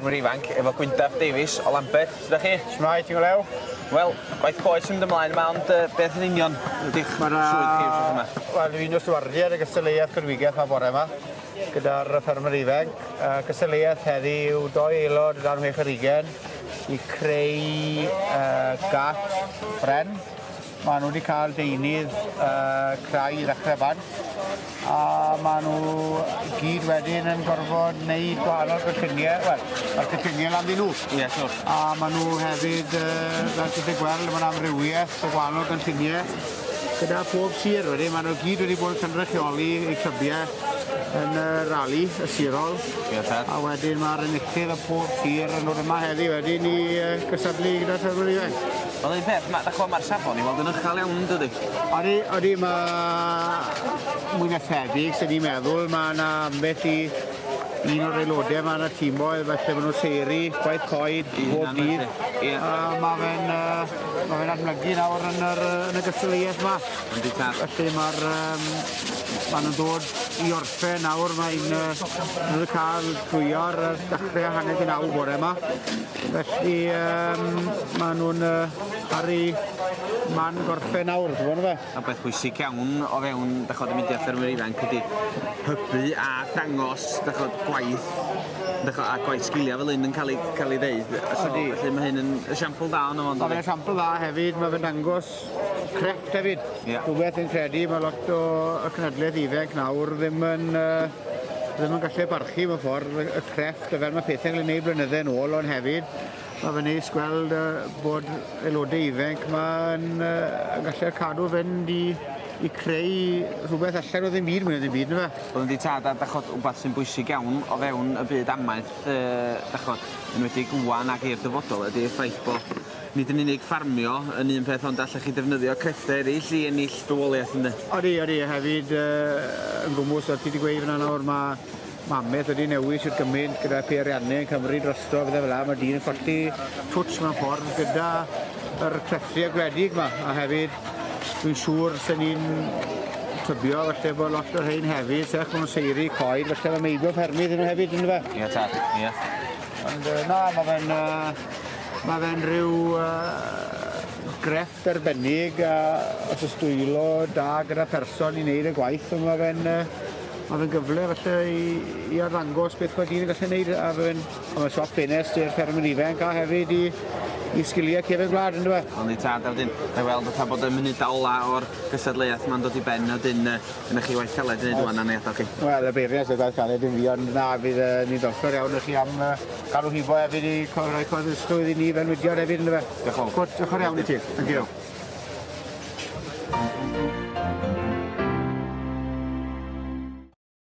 Ffermwyr Ifanc efo Gwyndaf Davies o Lambed. Sut 'dach chi? Shwmae, ti'n go lew? Wel, gwaith coed sy'n mynd ymlaen yma, ond uh, beth yn union ydych swydd chi wrth yma? Wel, dwi'n un o stiwardiaid y gystadleuaeth coedwigaeth 'ma bore 'ma, gyda'r ffermwyr ifanc. Uh, gystadleuaeth heddi yw doi aelod dan 26 i creu uh, gat bren. Maen nhw wedi cael deunydd uh, crai i ddechrau bant, a maen nhw gyd wedyn yn gorfod wneud gwahanol gynlluniau, wel, mae'r cynlluniau lan ddyn nhw. Ie, yeah, siwr. A maen nhw hefyd, uh, fel ti'n gallu gweld, mae'n amrywiaeth o gwahanol gynlluniau gyda pob sir wedyn. Maen nhw gyd wedi bod yn cynrychioli eu clybiau yn y rali y sirol. Ie, tad. A wedyn mae'r enillydd o pob sir yn dod yma heddi wedyn i uh, gystadlu gyda'r ffermwyr ifanc. Wel, un peth, ma, dach ch'mo' ma'r safon i weld yn uchel iawn yndydi? Odi, odi, mae mwy na thebyg, sy'n ni'n meddwl, mae yna ambell i un o'r aelodau yma yn y timoedd, felly maen nhw'n seiri, gwaith coed, bob dydd. Ie. A mae fe'n uh, ma fe amlygu nawr yn, yr, yn y gystadleuaeth yma. Yndi tad. Felly mae'r um, maen nhw'n dod i orffen nawr, mae'n uh, nhw wedi cael llwyo'r dechrau 8:30 bore yma. Felly um, maen nhw'n uh, ar ei man gorffen nawr, ti'n gwybod fe? A beth bwysig iawn o fewn, dach ch'od, y mudiad ffermwyr ifanc ydi hybu a dangos, dach ch'od, gwaith, dach ch'od, a gwaith sgiliau fel hyn yn cael ei, cael ei ddeud. So, Ydi. felly mae hyn yn esiampl da ono fo, Mae fe'n yndydi? esiampl dda hefyd, mae fe'n dangos crefft hefyd. Ie. Rhywbeth fi'n credu, mae lot o y cenhedlaeth ifanc nawr ddim yn, uh, ddim yn gallu barchu mewn ffordd y crefft a fel mae pethau'n cael ei wneud blynydde yn ôl, ond hefyd mae fe'n neis gweld uh, bod aelodau ifanc ma'n uh, yn gallu cadw fynd i, i creu rhywbeth allan o ddim byd mwy na ddim byd, na fe? Wel yndi tad, a dach ch'od, wbath sy'n bwysig iawn o fewn y byd amaeth, yy, dach ch'od, enwedig ŵan ag i'r dyfodol ydi'r ffaith bo' nid yn unig ffarmio yn un peth ond allech chi defnyddio creffte eraill i ennill bywoliaeth yndi? Odi, odi, hefyd uh, yn gwmws, o ti wedi gweud fyna nawr, mae Mamet wedi newid shwt gymaint gyda peiriannau yn Cymru drosto a pethe fel 'a, ma' dyn yn colli twtsh mewn ffordd gyda yr crefftiau gwledig 'ma, a hefyd dwi'n siŵr sen ni'n tybio falle bod lot o'r rhein hefyd, sech ma' nw'n seiri coed, falle ma' meibion ffermydd 'dyn nhw hefyd yndyfe? Ie tad, ie. Ond yy na, ma' fe'n yy ma' fe'n rhyw yy grefft arbennig a os o's dwylo da gyda person i neud y gwaith on' ma' fe'n yy ma' fe'n gyfle falle i i arddangos beth ma' dyn yn gallu neud a ma' fe'n a ma' siop ffenest i'r ffermwyr ifanc a hefyd i i sgilie cefen gwlad yndyw e? Yndi tad a wedyn mae weld fatha bod y munuda ola o'r gystadleuaeth 'ma'n dod i ben a wedyn yy gynnoch chi waith caled i neud ŵan a 'nai adal chi. Wel y beirniaid sydd gwaith caled dim fi ond na fydd yy ni'n ddiolchgar iawn i chi am yy cadw hibo hefyd i co- roi cyhoeddusrwydd i ni fel mudiad hefyd yndyfe? Diolch yn fowr. Good, diolch yn fawr iawn i ti. Thank you.